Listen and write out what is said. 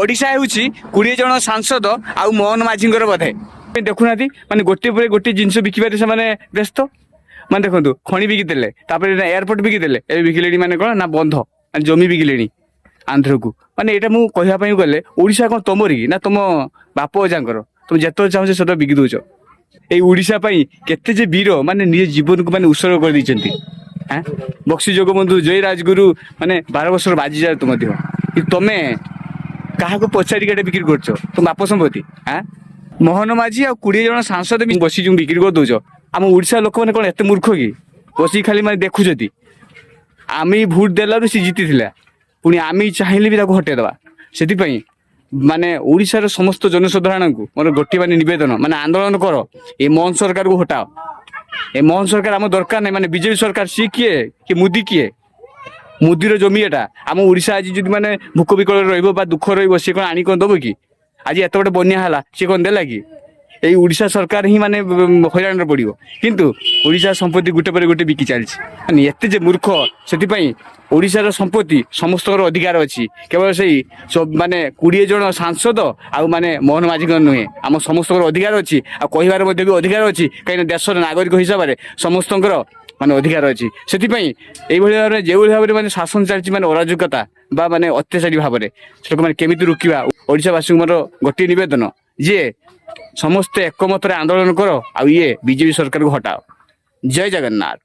ଓଡ଼ିଶା ହେଉଛି 20 ଜଣ ସାଂସଦ ଆଉ ମୋହନ ମାଝୀଙ୍କର ବୋଧେ। ଦେଖୁନାହାନ୍ତି, ମାନେ ଗୋଟିଏ ପରେ ଗୋଟିଏ ଜିନିଷ ବିକିବାରେ ସେମାନେ ବ୍ୟସ୍ତ। ମାନେ ଦେଖନ୍ତୁ, ଖଣି ବିକିଦେଲେ, ତାପରେ ଏୟାରପୋର୍ଟ ବିକିଦେଲେ, ଏବେ ବିକିଲେଣି ମାନେ କ'ଣ ନା ବନ୍ଧ, ମାନେ ଜମି ବିକିଲେଣି ଆନ୍ଧ୍ରକୁ। ମାନେ ଏଇଟା ମୁଁ କହିବା ପାଇଁ ଗଲେ, ଓଡ଼ିଶା କ'ଣ ତମରି କି ନା ତମ ବାପ ଅଜାଙ୍କର? ତମେ ଯେତେବେଳେ ଚାହୁଁଛ ସେତେବେଳେ ବିକି ଦଉଛ। ଏଇ ଓଡ଼ିଶା ପାଇଁ କେତେ ଯେ ବୀର ମାନେ ନିଜ ଜୀବନକୁ ମାନେ ଉତ୍ସର୍ଗ କରିଦେଇଛନ୍ତି। ହାଁ, ବକ୍ସି ଜଗବନ୍ଧୁ, ଜୟ ରାଜଗୁରୁ, ମାନେ 12 ବର୍ଷର ବାଜି ଯାଏ ତୁମ ଦେହ। କିନ୍ତୁ ତମେ କାହାକୁ ପଚାରିକି ଏଟା ବିକ୍ରି କରୁଛ? ତୁମ ବାପ ସମ୍ପତ୍ତି? ହାଁ, ମୋହନ ମାଝୀ ଆଉ 20 ଜଣ ସାଂସଦ ବସି ଯୋଉ ବିକ୍ରି କରିଦଉଛ, ଆମ ଓଡ଼ିଶା ଲୋକମାନେ କ'ଣ ଏତେ ମୂର୍ଖ କି ବସିକି ଖାଲି ମାନେ ଦେଖୁଛନ୍ତି? ଆମେ ଭୋଟ ଦେଲାରୁ ସେ ଜିତିଥିଲା, ପୁଣି ଆମେ ଚାହିଁଲେ ବି ତାକୁ ହଟେଇଦେବା। ସେଥିପାଇଁ ମାନେ ଓଡ଼ିଶାର ସମସ୍ତ ଜନସାଧାରଣଙ୍କୁ ମୋର ଗୋଟିଏ ମାନେ ନିବେଦନ, ମାନେ ଆନ୍ଦୋଳନ କର, ଏ ମୋହନ ସରକାରକୁ ହଟାଅ। ଏ ମୋହନ ସରକାର ଆମ ଦରକାର ନାହିଁ। ମାନେ ବିଜେପି ସରକାର ସିଏ କିଏ କି ମୋଦି କିଏ? ମୋଦିର ଜମି ଏଟା। ଆମ ଓଡ଼ିଶା ଆଜି ଯଦି ମାନେ ଭୋକ ବିକଳରେ ରହିବ ବା ଦୁଃଖ ରହିବ, ସିଏ କ'ଣ ଆଣି କ'ଣ ଦବ କି? ଆଜି ଏତେ ଗୋଟେ ବନ୍ୟା ହେଲା, ସିଏ କ'ଣ ଦେଲା କି? ଏଇ ଓଡ଼ିଶା ସରକାର ହିଁ ମାନେ ହଇରାଣରେ ପଡ଼ିବ। କିନ୍ତୁ ଓଡ଼ିଶା ସମ୍ପତ୍ତି ଗୋଟେ ପରେ ଗୋଟେ ବିକି ଚାଲିଛି। ମାନେ ଏତେ ଯେ ମୂର୍ଖ! ସେଥିପାଇଁ ଓଡ଼ିଶାର ସମ୍ପତ୍ତି ସମସ୍ତଙ୍କର ଅଧିକାର ଅଛି। କେବଳ ସେଇ ମାନେ 20 ଜଣ ସାଂସଦ ଆଉ ମାନେ ମୋହନ ମାଝୀଙ୍କର ନୁହେଁ। ଆମ ସମସ୍ତଙ୍କର ଅଧିକାର ଅଛି ଆଉ କହିବାର ମଧ୍ୟ ବି ଅଧିକାର ଅଛି, କାହିଁକିନା ଦେଶର ନାଗରିକ ହିସାବରେ ସମସ୍ତଙ୍କର ମାନେ ଅଧିକାର ଅଛି। ସେଥିପାଇଁ ଏଇଭଳି ଭାବରେ, ଯେଉଁଭଳି ଭାବରେ ମାନେ ଶାସନ ଚାଲିଛି, ମାନେ ଅରାଜକତା ବା ମାନେ ଅତ୍ୟାଚାରୀ ଭାବରେ, ସେଟାକୁ ମାନେ କେମିତି ରୋକିବା? ଓଡ଼ିଶାବାସୀଙ୍କୁ ମୋର ଗୋଟିଏ ନିବେଦନ ଯେ ସମସ୍ତେ ଏକମତରେ ଆନ୍ଦୋଳନ କର ଆଉ ଇଏ ବିଜେପି ସରକାରକୁ ହଟାଅ। ଜୟ ଜଗନ୍ନାଥ।